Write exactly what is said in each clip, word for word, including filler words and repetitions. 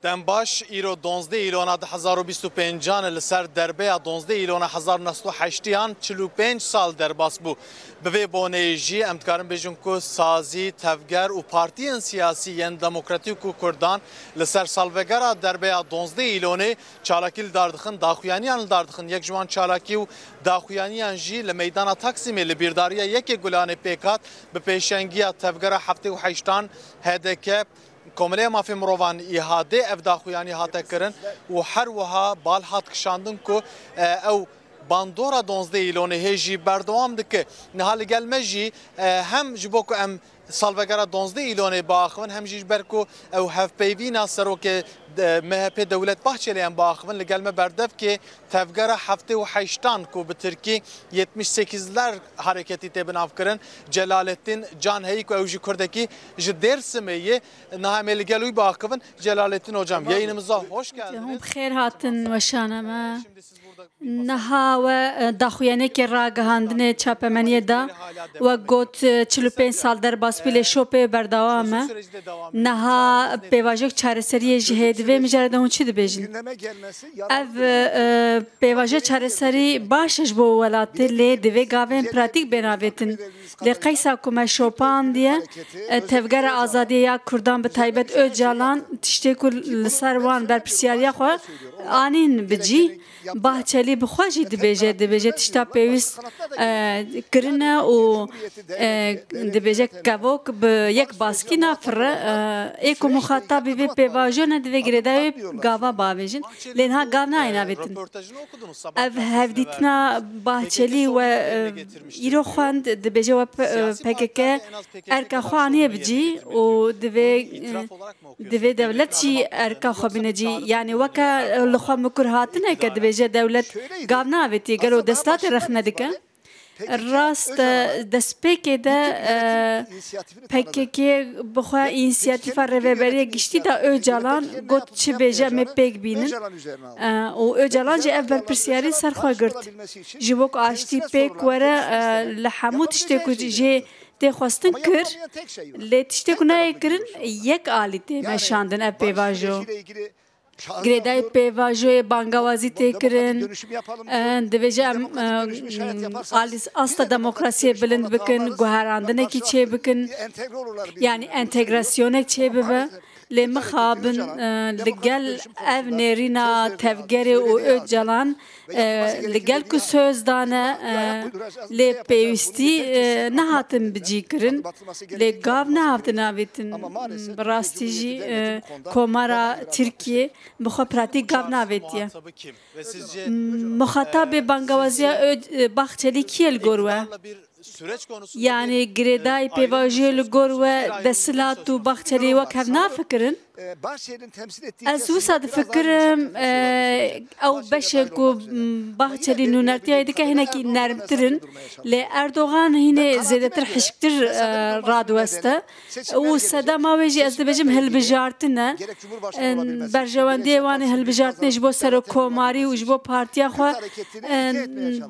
Dembaş îro duwazdeh îlona du hezar û bîst û pêncan li ser derbeya duwazdeh îlona hezar neh sed û heştiyan çil û pênc sal derbas bû. Bi vê boneyê jî em dikarin bêjin ku sazî, tevger û partiyên siyasî yên demokratîk û kurdan li ser salvegera derbeya duwazdeh îlonê çalakî li dar dixin, daxuyaniyan li dar dixin. Yek ji wan çalakî û daxuyaniyan jî li meydana Taksimê li bîrdariya yekê Gulanê pêk hat, bi pêşengiya tevgera heftê û heştan, H D K, Komeleya Mafê Mirovan, îhadê ev daxuyanî hate kirin û her wiha bal hat kişandin ku, e, ew bandora duwazdeh îlonê hê jî berdewam dike. Niha li gel me jî, e, hem ji bo ku em salvegera duwazdeh îlonê biaxivin, hem jî ji ber ku ew hevpeyvîna serokê de-, M H P Dewlet Bahçeliyan biaxivin, li gel me berdevkê tevgera heftê û heştan ku bi tirkî yetmiş sekizler hareketî tê binavkirin, Celalettin Canheyî ku ew jî kurdekî ji Dêrsimê ye, niha em ê li gel wî biaxivin. Celalettin Hocam, yayınımıza hoş geldiniz. Hûn bi xêr hatin weşana me. Niha we, e, daxuyaniyekê ragihandinê çapemeniyê da. We got, e, çil û pênc sal derbas bû, lê şopê berdewam e. Niha pêvajoyek çareseriyê jî heye. Di vê mijarê de hûn çi dibêjin? Ev, e, pêvajoya çareserî baş e ji bo welatê, lê divê gavên pratîk bên avêtin. Lê qeysa ku me şopandiye, e, tevgera azadiyê ya kurdan, bi taybet Ocalan, tiştê ku li ser wan berpirsiyariya xwe anîn bi cî. Bahçelî bi xwe jî dibêje, dibêje tişta pêwîst, e, kirine û, e, dibêje kevok bi yek baskî nafire. E, ê ku muxatabî vê pêvajo ne, divê girêdayê gava bavêjin. Lê niha gav nayên avêtin. Ev hevdîtina Bahçelî we, e, îro xwend, dibêje we P-, e, P K K erka xwe aniye bi cî û divê, e, divê dewlet jî erka xwe bîne cî. Yanî weke, e, li xwe mikur hatineke dibêje dewlet gav navêtiye, gelo desthilatê rexne dike. Rast e, destpêkê de, e, P K K bi xwe însiyatîfa Rêveberiya Giştî da Ocalan, got çi bêje em ê pêk bînin. E, û Ocalan jî ev berpirsiyarî ser xwe girt. Ji bo ku aştî pêk were, e, li hemû tiştê ku jê tê xwestin kir, lê tiştê ku nayê kirin yek alî tê meşandin ev pêvajo. Girêdayî pêvajoyê bangawazî tê kirin. E, divêje em, e, alî-, asta demokrasiyê bilind bikin, guherandinekî çêbikin, yanî entegrasyonek çêbibe. Lê mixabin, e, li gel ev nêrîna tevgerê û Ocalan, e, li gel ku söz dane, e, lê pêwîstî, e, nehatin bicîkirin, lê gav nehatin avêtin. Bi rastî jî, e, Komara Tirkiyê bi xwe pratîk gav navêtiye. Muxatabê bangawaziya Ö-, Bahçelî kî ye li gor we? Yanî girêdayî pêvajoyê li gor we desthilat û Bahçelî wek hev nafikirin? Ez wisa difikirim, e, ew beşên ku, m, Bahçelî nûnertiyayê dike hinekî nermtir in. Lê Erdogan hînê zêdetir hişktir, e, radiweste. Û sedema wê jî ez dibêjim hilbijartin e. Berjewendiyê wan ê hilbijartinê ji bo serokkomarî û ji bo partiya xwe, e,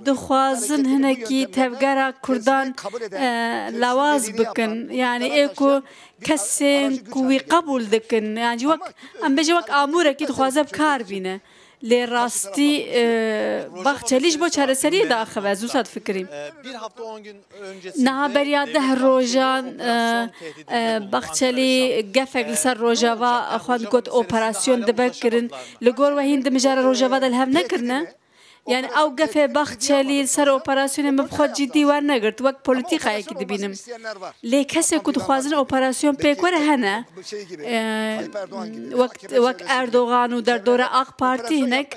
dixwazin hinekî tevgera kurdan, e, lawaz bikin. Yanî ê ku kesên ku wî qebûl dikin, yanî wek, em bêjin wek amûrekî dixwaze bi kar bîne. Lê rastî, e, Bahçelî ji bo çareseriyê diaxive, ez wisa difikirîm. Niha beriya deh rojan, e, e, Bahçelî gefek li ser Rojava xwend, got operasyon dibe kirin. Li gor we hîn di mijara Rojava de li hev nekirine? Yani ew gefê Bahçelî li ser operasyonê min bi xwe cidî wernegirt, wek polîtîkayekî dibînim. Lê kesê ku dixwazin operasyon pêk were hene. Ee, wek, wek Erdogan û derdora AK Partî hinek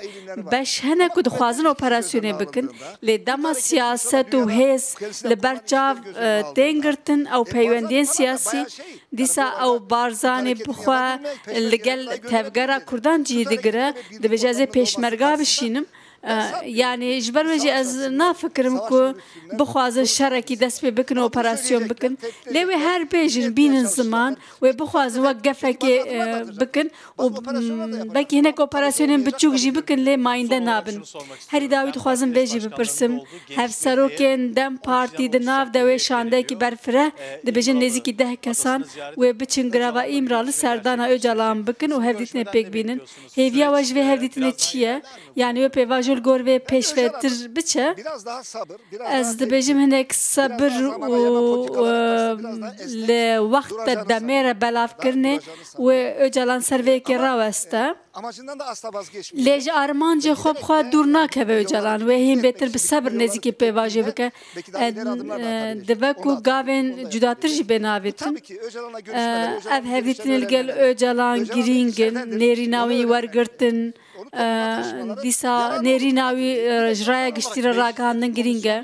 beş hene ku dixwazin operasyonê bikin. Lê dema siyaset û hêz li ber çav, e, tên girtin, ew peywendiyên siyasî, dîsa ew Barzanî bi xwe li gel tevgera Kurdan cihî digire, dibêje, ez ê pêşmerga bişînim. E, yanî ji ber wê jî ez nafikirim ku bixwazin şerekî dest pê bikin û operasyon bikin. Lê wê her bêjin bînin ziman, wê bixwazin wek gefekê, e, bikin û, m, belkî hinek operasyonên biçûk jî bikin, lê mayînde nabin. Herî dawî dixwazim vê jî bipirsim. Hevserokên DEM Partî di nav de wê şandeyekî berfireh, dibêjin nêzîkî deh kesan, wê biçin greva Îmrali serdana Ocalan bikin û hevdîtinê pêk bînin. Hêviya we ji vê hevdîtinê çi ye? Yanî wê pêvajo li gor vê pêşvetir biçe? Ez dibêjim hinek sebir û, e, li wext de demê re belav kirinê wê Ocalan ser vê yekê raweste. Lê ji armancê xwe bi xwe dûr nakeve Ocalan. Wê hîn bêtir bi sebir nêzîkî pêvajoyê bike. E, e, dibe ku gavên cudatir jî bên avêtin. E, ev hevdîtinê li gel Ocalan girîng in, nêrîna wî wergirtin, e, dîsa nêrîna wî, e, ji raya giştî re ragihandin girîng e.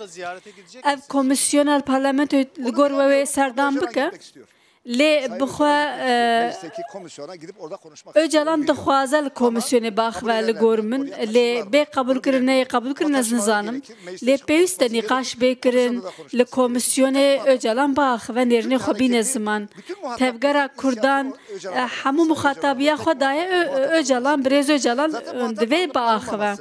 Ev komîsyona li parlamentoyê li gor we wê serdam bike. Lê bi xwe, e, Ocalan dixwaze li komîsyonê biaxive li gor min, lê bê qebûlkirin neyê qebûlkirin ez nizanim. Lê pêwîst e nîqaş bê kirin, li komîsyonê Ocalan biaxive, nêrînê xwe bîne ziman. Tevgera Kurdan, e, hemû muxatabiya xwe daye Ö-, Ö-, Ocalan, birêz Ocalan, e, divê biaxive.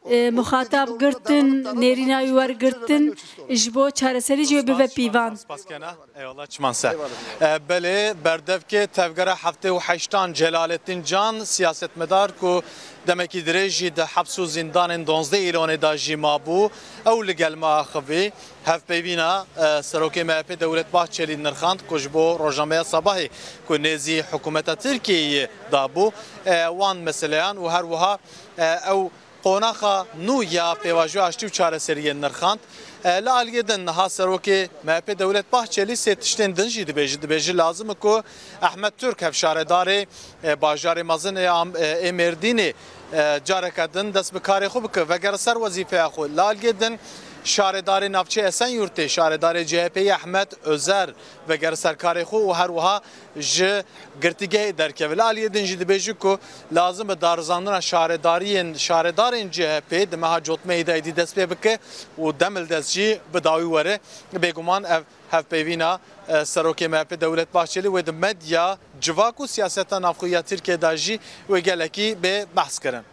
E, muxatab girtin, nêrîna wî wergirtin, ji bo çareserî jî wê bibe pîvan. Spas kena. Eyvallah, çiman ser. E, belê, berdevkê tevgera heftê û heştan Celalettin Can, siyasetmedar ku demekî dirêj jî di heps û zîndanên duwazdeh Îlonê de jî mabû, ew li gel me axivî. Hevpeyvîna, e, Serokê M H P Devlet Bahçelî nirxand ku ji bo rojnameya Sabahê ku nêzî hikûmeta Tirkiyeyê dabû, e, wan meseleyan û her wiha, e, ew qonaxa nû ya pêvajoya aştî û çareseriyê nirxand. E, li aliyê din niha Serokê M H P Devlet Bahçelî sê tiştên din jî dibêje. Dibêje lazim e ku Ehmed Türk hevşaredarê, e, bajarê mezin ê Am-, e, ê Mêrdînê, e, careke din dest bi karê xwe bike, vegere ser wezîfeya xwe. Li aliyê din şaredarê navçeyê Esenyurtê, şaredarê C H P'yê Ehmed Özer vegere ser karê xwe û her wiha ji girtîgehê derkeve. Li aliyê din jî dibêje ku lazim e darizandina şaredariyên, şaredarên C H P di meha cotmeyê de êdî dest pê bike û demildest jî bi dawî were. Bêguman ev hevpeyvîna, e, Serokê M H P Devlet Bahçelî wê di medya, civak û siyaseta navxwe ya Tirkiyê de jî wê gelekî bê behs kirin.